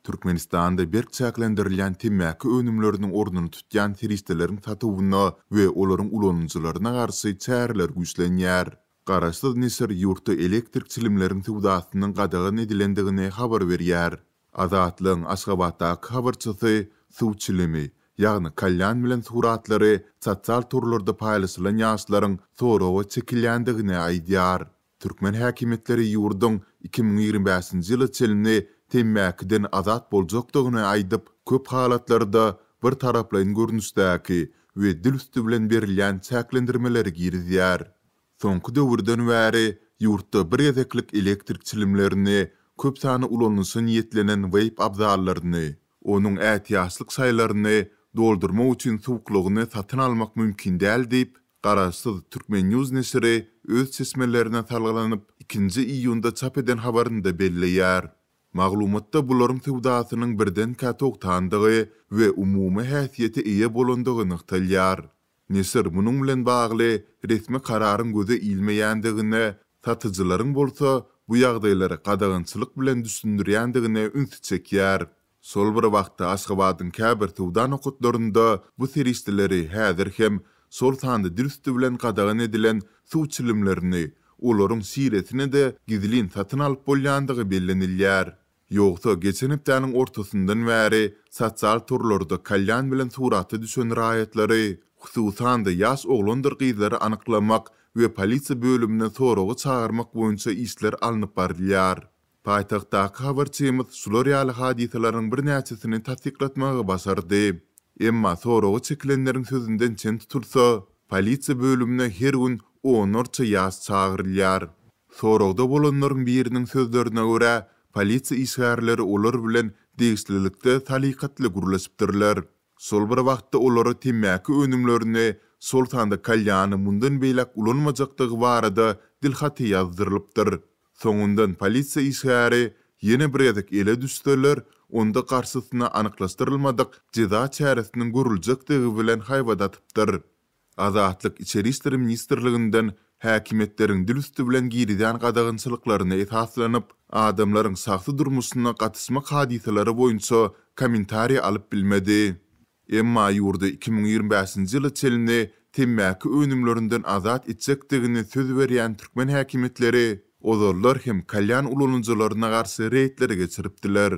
Türkmenistanda berk çäklendirilýän temmäki önümleriniň ornuny tutýan serişdeleriň satuwyna we olaryň ulanyjylaryna garşy çäreler güýçlenýär. Garaşsyz neşir ýurtda elektrik çilimleriň söwdasynyň gadagan edilendigini habar berýär. Azatlygyň Aşgabatdaky habarçysy suw çilimi, ýagny kalýan bilen suratlary sosial torlarda paýlaşylan ýaşlaryň soraga çekilýändigini aýdýar. Türkmen häkimiýetleri ýurduň 2025-nji ýyla çenli temmäkiden azat boljakdygyny aýdyp, köp halatlarda bir taraplaýyn görnüşdäki we dil üsti bilen berilýän çäklendirmeleri girizýär. Soňky döwürden bäri ýurtda bir gezeklik elektrik çilimlerini, köp sanly ulanyşa niýetlenen weýp abzallaryny, onuň ätiýaçlyk şaýlaryny doldurmak üçin suwuklygyny satyn almak mümkin däl diýip, Garaşsyz Turkmen. News neşiri öz çeşmelerine salgylanyp, ikinji iýunda çap eden habarynda belleýär. Maglumatda bularyň söwdasynyň birdenkä togtandygy we umumy häsiýete eýe bolandygy nygtalýar. Neşir munuň bilen bagly resmi kararyň göze ilmeýändigine, satyjylaryň bolsa bu ýagdaýlary gadagançylyk bilen düşündirýändigine ünsi çekýär. Şol bir wagtda Aşgabadyň käbir söwda nokatlarynda bu serişdeleri häzir hem, şol sanda dil üsti bilen gadagan edilen suw çilimlerini, olaryň şiresini-de gizlin satyn alyp bolýandygy bellenilýär. Ýogsa, geçen hepdäniň ortasyndan bäri sosial torlarda kalýan bilen surata düşen raýatlary, hususan-da ýaş oglandyr gyzlary anyklamak we polisiýa bölümine soraga çagyrmak boýunça işler alnyp barylýar. Paýtagtdaky habarçymyz şular ýaly hadysalaryň birnäçesini tassyklatmagy başardy. Emma soraga çekilenleriň sözünden çen tutulsa, polisiýa bölümine her gün onlarça ýaş çagyrylýar. Soragda bolanlaryň biriniň sözlerine görä, polisiýa işgärleri olar bilen degişlilikde salykatly gürleşipdirler. Şol bir wagtda olara temmäki önümlerini, şol sanda kalýany mundan beýläk ulanmajakdygy barada dilhaty ýazdyrylypdyr. Soňundan polisiýa işgäri ýene bir gezek ele düşseler, onda garşysyna anyklaşdyrylmadyk jeza çäresiniň görüljekdigi bilen haýbat atypdyr. Azatlyk Içeri işler ministrliginden häkimiýetleriň dil üsti bilen girizýän gadagançylyklaryna esaslanyp, adamlaryň şahsy durmuşyna gatyşmak hadysalary boýunça kommentariý alyp bilmedi. Emma ýurdy 2025-nji ýyla çenli temmäki önümlerinden azat etjekdigini söz berýän türkmen häkimiýetleri ozallar hem kalýan ulanyjylaryna garşy reýdleri geçiripdiler.